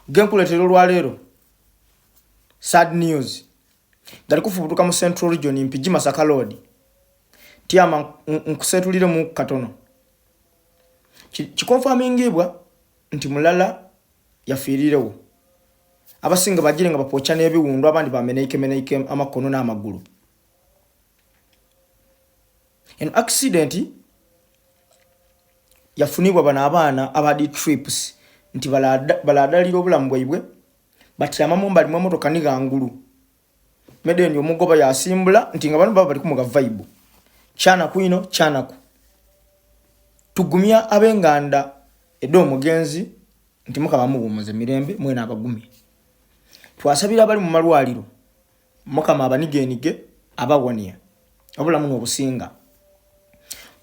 Genkuleetera olwaleero sad news gali kufubutuka mu Central Region, Mpigi Masaka Road. Tyama nkuseetuliremu katono. Kikonfamingibwa nti mulala yafiirirewo, abasinga bagire nga bapokya n'ebiwundu, abandi bameneikemeneike amakono n'amagulu. Eno accident yafunibwa bano abaana aba di trips nti baladalira obulamu bwaibwe, batyama mumbali mwemotoka ni ghangulu medendi omugoba yasimbula nti nga bano baba bali kumuga vibe. Kyanaku ino, kyanaku. Tugumya ab'enganda ed'omugenzi nti Mukama amuwummuze mirembe, mwena abagumye. Twasabira abali mu malwaliro, Mukama abanigenige, abawonia obulamu n'obusinga.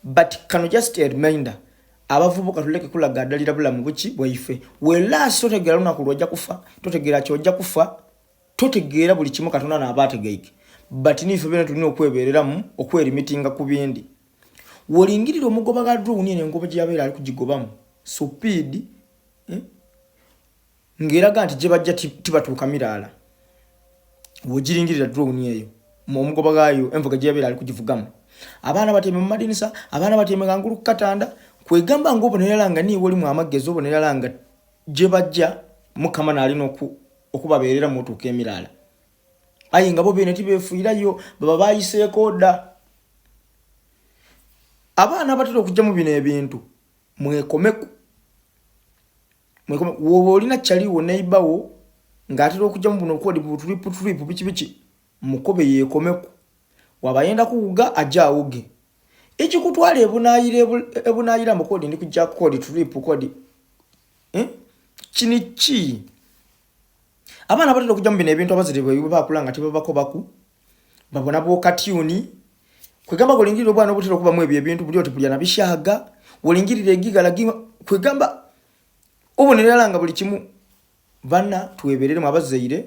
But kano just a reminder, abavubuka tuleke kulaga addalira bulamu buki bwaife. Welaasi totegeera lunaku lwojja kufa, totegeera kyojja kufa, totegeera buli kimu. Katonda naaba ategeike, but nife bena tulina okwebereramu, okwerimitinga ku bindi. Wolingirira omugoba ga drone eno, engoba gye yabeera ali kugigobamu speed, eh? Ng'eraga nti gye bajja tibatuuka miraala. Wogiringirira drone eyo, omugoba gaayo, envuga gye yabeera ali kugivugamu, abaana batyeme mu madinisa, abaana batyeme gangulu ku katanda. Kwegamba nga obonerala nga niiwe olimu amagezi, obonerala nga gye bajja Mukama naalina okubabeerera mutuuka emiraala, aye nga bo beene tibeefuirayo, baba bayiseeko dda. Abaana abatera okujja mu bino ebintu, mwekomeku, mwekome. Woba olina kyaliwo neibawo ng'atera okujja mu buno kodi bu trip trip biki biki, mukobe yeekomeku. Waba ayenda kuwuga, ajja awuge. Ekikutwala ebunaayira, ebunaayira mbu kodi ndi kujja kodi trip kodi, eh? Kini ki? Abaana batera okujja mu bino ebintu, abazire bwe bakula nga tebabakobaku, babona bwokatyuni. Kwegamba golingirira obwana obutera okubamu ebyo ebintu buli oti bulya nabishaga, wolingirira egigala kwegamba obonerala nga buli kimu. Bana twebereremu abazaire.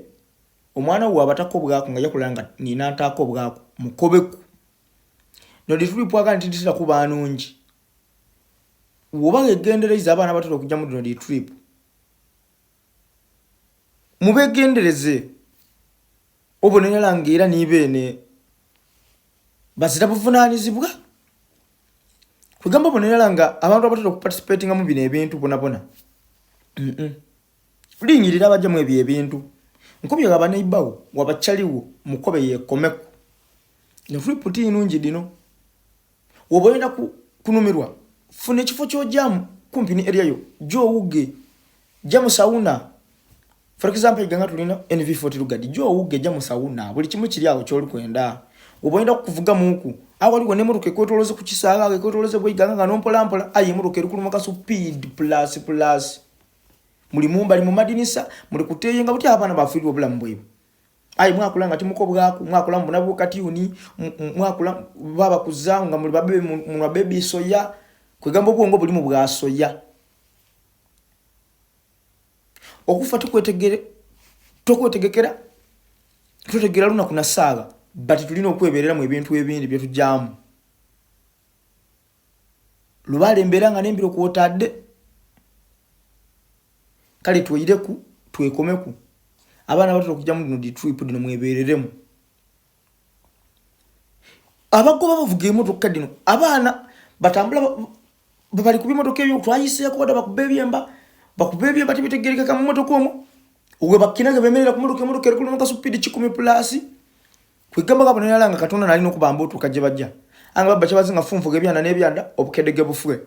Omwana wo abatako bwako nga yakula nga nina ntaako bwako, mukobeku noditulipwaga nti nditera kuba nungi. Woba wegendereza abaana batera okujja mu dino di trip, mubegendereze. Obonerala nga era nibeene bazira buvunanyizibwa. Kwegamba obonerala nga abantu abatera okuparticipatinga mu bino ebintu bonabona, lingirira abajjamu ebyo ebintu. Nkubye waba neibawo, wabakyaliwo, mukobe yekomeku. Ne trip ti nungi dino. Woba oyenda kunumirwa, funa ekifo kyojamu kumpi ne area yo, gyowuge, jja mu sauna. For example, iganga tulina NV40 Lugard, gyowuge, jja mu sauna, buli kimu kiri awo kyoli kwenda. Woba oyenda kuvuga muku awo, waliwo n'emmotoka ekwetoloze ku kisaaga awo, ekwetoloze bweiganga nga nompolampola, aye emmotoka eri kulumuka speed plus plus, muli mumbali mu madinisa, muli kuteyenga buti. Abaana bafiirwa obulamu bwaibwe, aye mwakula nga timukobwaku, mwakula mubona bukatyuni, mwakula babakuza nga muli babebe, munwa baby soya. Kwegamba obwongo bulimu bwa soya. Okufa tukwetegere, tokwetegekera, totegera lunaku na ssaawa, but tulina okwebereramu ebintu ebindi byetujjamu. Lubaale embeera nga nembiro kwotadde. Kale tweyireku, twekomeku. Abaana batera okujja mu dino di trip dino, mwebereremu. Abagoba bavuga emotoka dino, abaana batambula bali ku bimotoka ebyo. Twayiseeko bada bakuba ebyemba, bakuba ebyemba tebitegerekeka mu motoka omwo. We bakkinaga bemerera ku motoka, emotoka eri kulumuka speed 100 plus. Kwegamba gabonera nga Katonda nalina okubamba otuuka gye bajja, anga babba kyabazinga funfuga ebyanda n'ebyanda obukedege bufwe.